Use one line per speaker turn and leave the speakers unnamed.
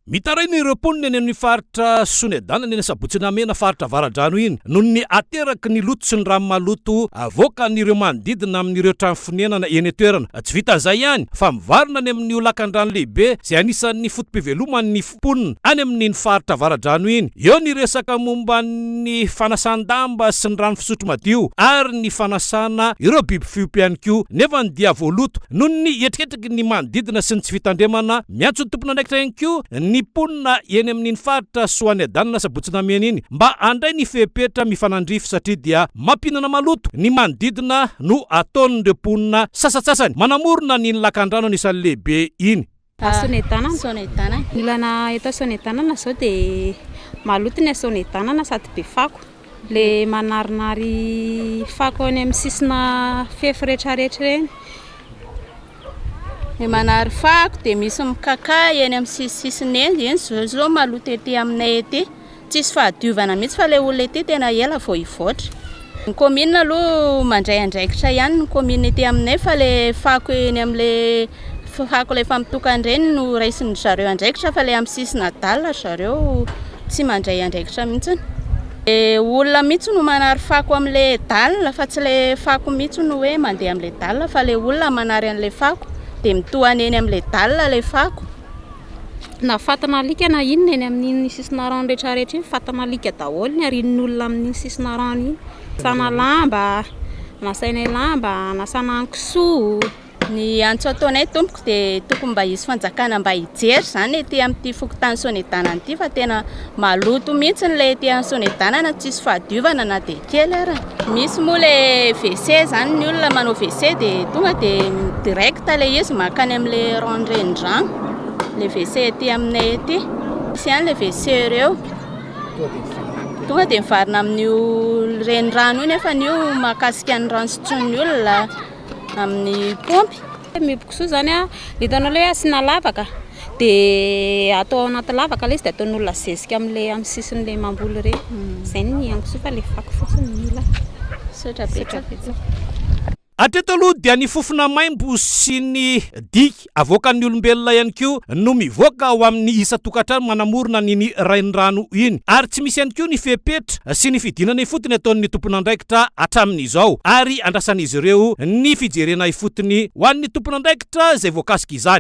Mitaraina ireo mponina eny amin'ny faritra Sonedanana eny Sabotsy Namehana faritra Avaradrano iny noho ny ateraky ny loto sy ny rano maloto avoakan'ireo manodidina amin'ireo trano fonenana eny an-toerana. Tsy vitan'izay ihany fa mivarina any amin'io lakandrano lehibe izay anisan'ny foto-piveloman'ny mponina any amin'iny faritra Avaradrano iny. Eo ny resaka momba ny fanasan-damba sy ny rano fisotro madio ary ny fanasana ireo biby fiompy ihany koa nefa dia voaloto noho ny hetraketraky ny manodidina sy ny tsy fitandremana. Miantso ny tompon'andraikitra ihany koa ny mponina eny amin'iny faritra Soaniadanana Sabotsy Namehana iny mba handray ny fepetra mifanandrify satria dia mampihinana maloto ny manodidina no ataon'ireo mponina sasantsasany manamorona an'iny lakandrano anisan'ny lehibe iny.
Soaniadanana. Soaniadanana. Ny olana eto Soaniadanana izao dia maloto ny Soaniadanana sady be fako. Ilay manarinary fako any amin'ny sisina fefy rehetrarehetra ireny.
Ny manary fako dia misy mikaka eny amin'ny sisisisiny eny, eny zao zao maloto ety aminay ety, tsisy fahadiovana mihitsy fa ilay olona ety tena ela vao hivoatra. Ny commune aloha mandray andraikitra ihany ny commune ety aminay fa ilay fako eny amin'ilay fako ilay efa mitokana ireny no raisin-dry zareo andraikitra fa ilay amin'ny sisina dalle ry zareo tsy mandray andraikitra mihitsy. Le olona mihitsy no manary fako amin'le dalle fa tsy le fako mihitsy no hoe mandeha amin'le dalle fa le olona manary an'le fako dia mitohana eny amin'le dalle le fako.
Na fatina alika na inona eny amin'iny sisina rano rehetra rehetra iny, fatina alika daholo ny arian'ny olona amin'iny sisina rano iny. Anasana lamba, anasainay lamba, anasana ny kisoa.
Ny antso ataonay tompoko dia tokony mba hisy fanjakana mba hijery izany ety amin'ity fokontany Sonedanana ity fa tena maloto mihitsy ilay ety amin'ny Sonedanana, tsisy fahadiovana na dia kely ara. Misy moa ilay WC izany, ny olona manao WC dia tonga dia direct ilay izy mankany amin'ilay rond renirano, ilay WC ety aminay ety. Misy ihany ilay WC ireo. Tonga dia mivarina amin'io renirano io nefa io mahakasika ny rano sotroin'ny olona. amin'ny paompy.
Miompy kisoa izany an, ny hitanao ilay hoe asiana lavaka dia atao ao anaty lavaka ilay izy dia ataon'olona zezika amin'ilay amin'ny sisin'ilay mamboly ireny. Izay ny an-kisoa fa ilay fako fotsiny no mila.
Misaotra betsaka.
Hatreto aloha dia ny fofona maimbo sy ny diky Avoakan'ny olombelona ihany koa no mivoaka ao amin'ny isan-tokantrano manamorona an'iny renirano iny ary tsy misy ihany koa ny fepetra sy ny fidinana ifotony ataon'ny tompon'andraikitra hatramin'izao ary andrasan'izy ireo ny fijerena ifotony ho an'ny tompon'andraikitra izay voakasika izany.